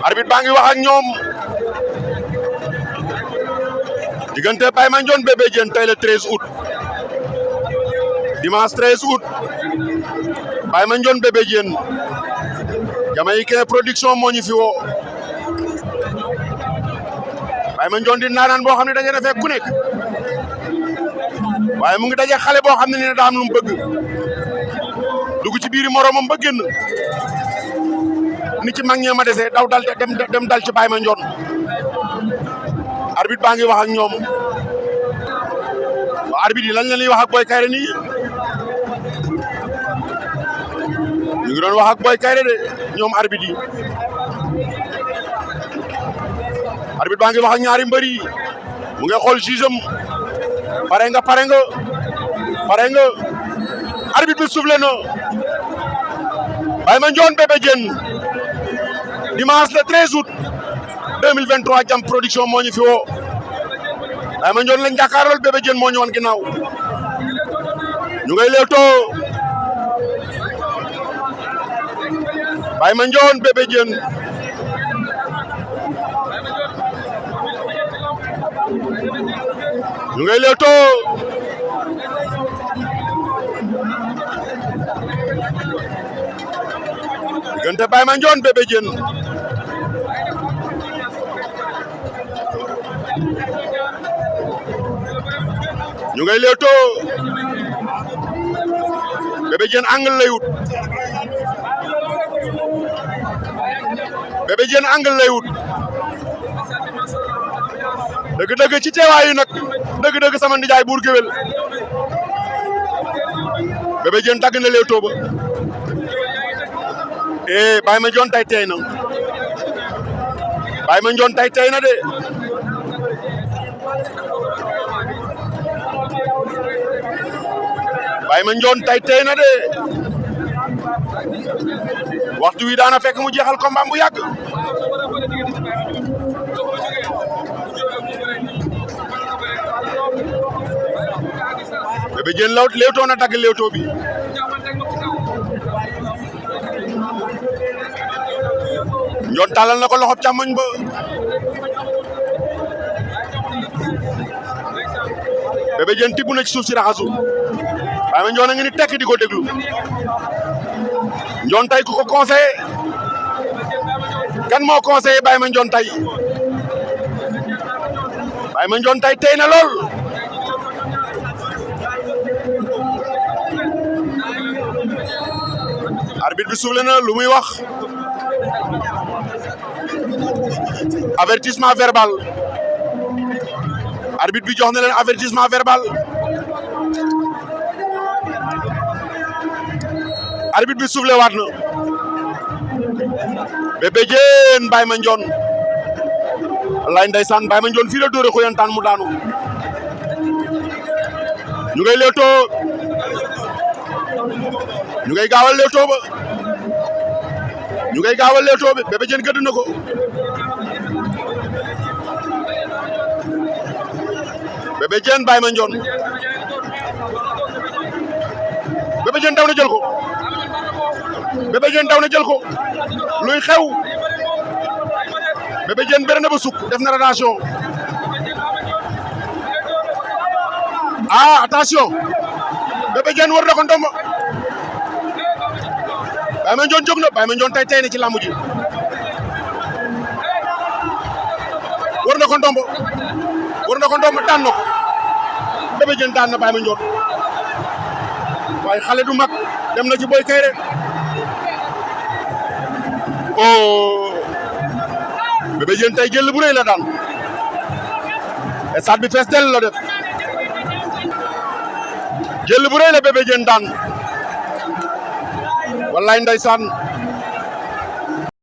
arbitre baa ngi wax ak ñoom diggante Baye Mandione Bébé Diène tey le 13 août dimanche 13 août Baye Mandione Bébé Diène Jamaïcain production moo ñu fi woo Baye Mandione di naanaan boo xam ne daje na fekk ku nekk waaye mu ngi daje xale boo xam ne ni daa am lu mu bëgg dugg ci biiri moromam ba génn ni ci mag ñee ma dese daw dal dem dal ci Baye Mandione arbitre baa ngi wax ak ñoom waaw arbitre yi lañ la ñuy wax ak Boy Kaïré nii ñu ngi doon wax ak Boy Kaïré de ñoom arbitre yi arbitre baa ngi wax ak ñaari mbër yi mu ngi xool jugeam pare nga arbitre bi soufflé na Baye Mandione Bébé Diène dimanche le 13 août 2023 Jam production moo ñu fi woo Baye Mandione lañ jàkkaarlool Bébé Diène moo ñu wan ginnaaw ñu ngay leewtoo Baye Mandione Bébé Diène ñu ngay leewtoo diggante Baye Mandione Bébé Diène ñu ngay leewtoo Bébé Diène angle lay wut Bébé Diène angle lay wut dëgg-dëgg ci teewaayu nag dëgg-dëgg sama ndijaay buur géwél Bébé Diène dagg na leewtoo ba Baye Mandione tay tey na Baye Mandione tay tey na de Baye Mandione tay tey na de waxtu wi daana fekk mu jeexal combat bu yàgg Bébé Diène leewtoo na dagg leewtoo bi Mandione tàllal na ko loxo càmmoñ ba Bébé Diène tibb na ci suuf si raxasu Baye Mandione a ngi ni tekk di ko déglu Mandione tay ku ko conseillé kan moo conseillé Baye Mandione tay Baye Mandione tay tey na lool arbitre bi soufflé na lu muy wax avertissement verbal arbitre bi jox na leen avertissement verbal arbitre bi soufflé waat na Bébé Diène Baye Mandione wallaay ndeysaan Baye Mandione fii la dóore xoyantaan mu daanu ñu ngay leewtoo ñu ngay gaawal leewtoo ba ñu ngay gaawal leewtoo bi Bébé Diène gëdd na ko Bébé Diène Baye Mandione Bébé Diène daw na jël ko Bébé Diène daw na jël ko luy xew Bébé Diène bëre na ba sukk def na rotation attention Bébé Diène war na ko ndomba Baye Mandione jóg na Baye Mandione tey na ci làmb ji war na ko ndomba daan na ko Bébé Diène daan na Baye Mandione waaye xale du mag dem na ci Boy Kaïré Bébé Diène tey jël bu rëy la daan stade bi fees tel la def jël bu rëy la Bébé Diène daan wallaay ndeysaan